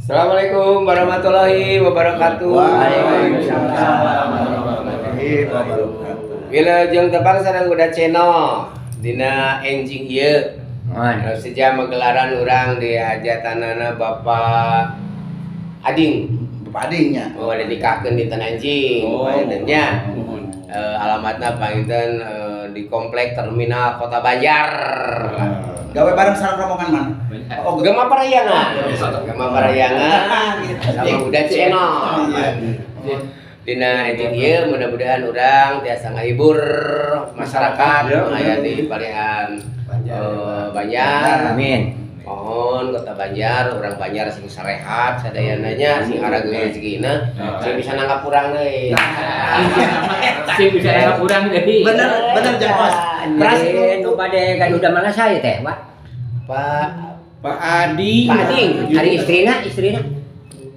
Assalamualaikum warahmatullahi wabarakatuh. Waalaikumsalam warahmatullahi wabarakatuh. Wilujeng tepang sareng Uda Channel dina enjing ieu. Mohon. Sejak magelaran urang di hajatanana Bapak Ading. Bapak Adingnya. Oh, ada nikahkeun dinten enjing. Oh. Pangintennya. Alamatna panginten di Komplek Terminal Kota Banjar. Gawe bareng sareng rombongan mana? Oh, Gema Parahyangan. Gema Parahyangan sama Uda Channel. Iya. Dina enjing ieu mudah-mudahan urang tiasa ngahibur masyarakat aya di palihan Banjar. Amin. Mohon Kota Banjar, urang Banjar sing sarehat sadayana nya, sing arageung rezekina, sing bisa nanggap urang deui. Sing bisa nanggap urang deui. Bener, bener, Jang Kos. Keras nu bade gaduh damel saya teh, Pak. Pak Pak Adi. Pak Ading. Ari istrina, istrina.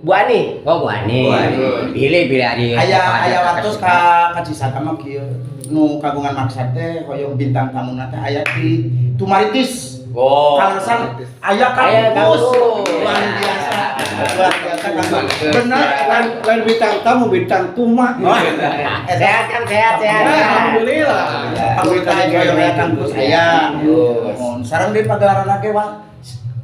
Bu Ani. Oh, Bu Ani. Bu Ani. Pilih pilih ari. Aya aya waktu ka Cisaka mah kieu nu kagungan maksad teh hoyong bintang tamuna teh aya di Tumaritis. Oh. Kaleresan aya Aya kampus. kampus. Luar biasa. Luar biasa kampus. Bener. Lain lain bintang tamu, bintang tumak. Wah, Sehat kan, sehat, sehat. Alhamdulillah. Anggota hoyong aya kampus aya. Bagus. Mun sareng di pagelaran ge, Wak.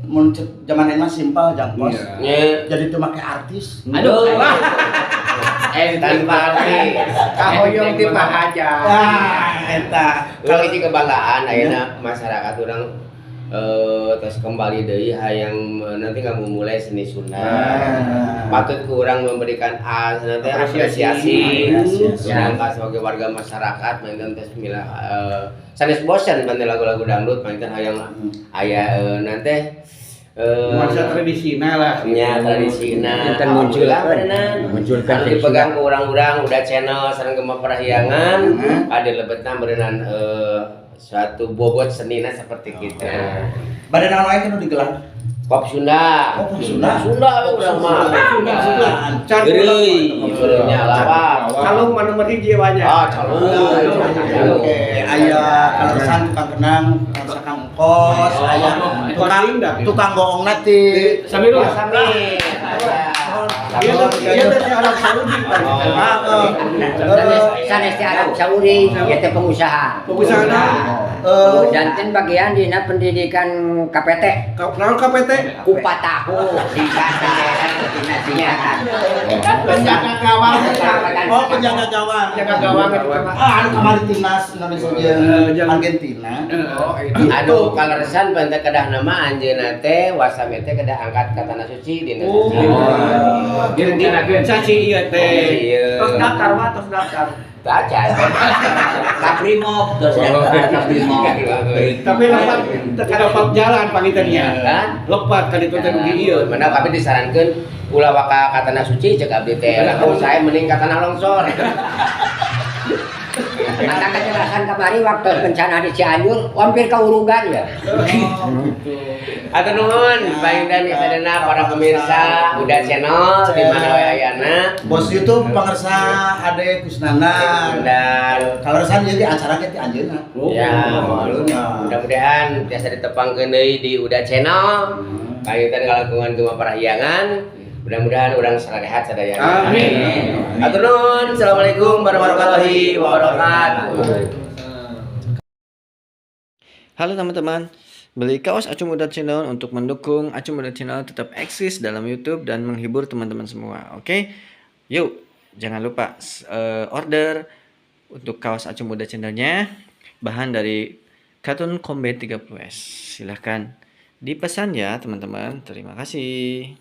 Mun cek zaman ini mah simpel, Jang Kos. Iya. Nya. Jadi teu make artis. Aduh. Tanpa artis. Kahoyong ti Pak Haja. Wah, eta. Urang hiji kebanggaan ayeuna masyarakat urang terus kembali deui hayang nanti ngamumule seni Sunda. Ah. Patut ku urang memberikan nanti apresiasi. Apresiasi. Urang ka sebagai warga masyarakat panginten tos milah sanes bosen panginten lagu-lagu dangdut, panginten hayang aya nanti Nuansa tradisina lah. Nya tradisina. Enten munculkeun. Alhamdulillah, Munculkeun anu tradisi. Dipegang ku urang-urang Uda Channel sareng Gema Parahyangan pada lebetna berenang suatu bobot senina seperti kita. Bade naon wae nu digelar? Pop Sunda. Oh, pop Sunda. Sunda we urang mah. Sunda. Can Geureuy, geureuy lawak. Calung mah nomor hiji banyak. Ah, calung. Calung. Oke, aya kaleresan tukang kenang, tukang kos, aya tukang tukang goongna ti Samirul. Sami. Dia dari Arab Saudi. Ah, Sanes sanes ti Arab Saudi, ieu teh pengusaha. Pengusaha naon? Janten bagian dina pendidikan KPT. Naon KPT? Kupat tahu, singkatan, dina singkatan. Penjaga gawang. Oh, penjaga gawang. Penjaga gawang itu mah. Ah, anu kamari timnas Indonesia jeung Argentina. Oh, itu. Anu kaleresan bante kedah nama anjeunna teh wasame teh kedah angkat ka tanah suci dina Oh. suci. Direncanakeun caci ieu teh. Iya. Tos daftar, Pak, tos daftar. Baca. Ka Brimob, terus ka Brimob. Tapi lepat teu dapat jalan pangintennya. Hah? Lepat kan itu teh dugi ieu. Mana kami disarankan ulah waka ka tanah suci, cek abdi teh. Lah saya mending ka tanah longsor. Mata kejelasan kamari waktu bencana di Cianjur, hampir keurugan ya. Hatur nuhun panginten sadayana para pemirsa Uda Channel di mana we ayana. Bos YouTube pangersa Ade Kusnana. Dan Kaleresan ieu ge acara ge ti anjeunna. Ya, mudah-mudahan biasa ditepangkeun deui di Uda Channel. Panginten kalangkungan Gema Parahyangan. Mudah-mudahan urang sarehat sadayana. Amin. Hatur nuhun. Assalamualaikum warahmatullahi wabarakatuh. Halo teman-teman, beli kaos Acum Uda Channel untuk mendukung Acum Uda Channel tetap eksis dalam YouTube dan menghibur teman-teman semua. Oke, yuk jangan lupa order untuk kaos Acum Uda Channelnya, bahan dari Katun Combat 30S. Silahkan dipesan ya teman-teman. Terima kasih.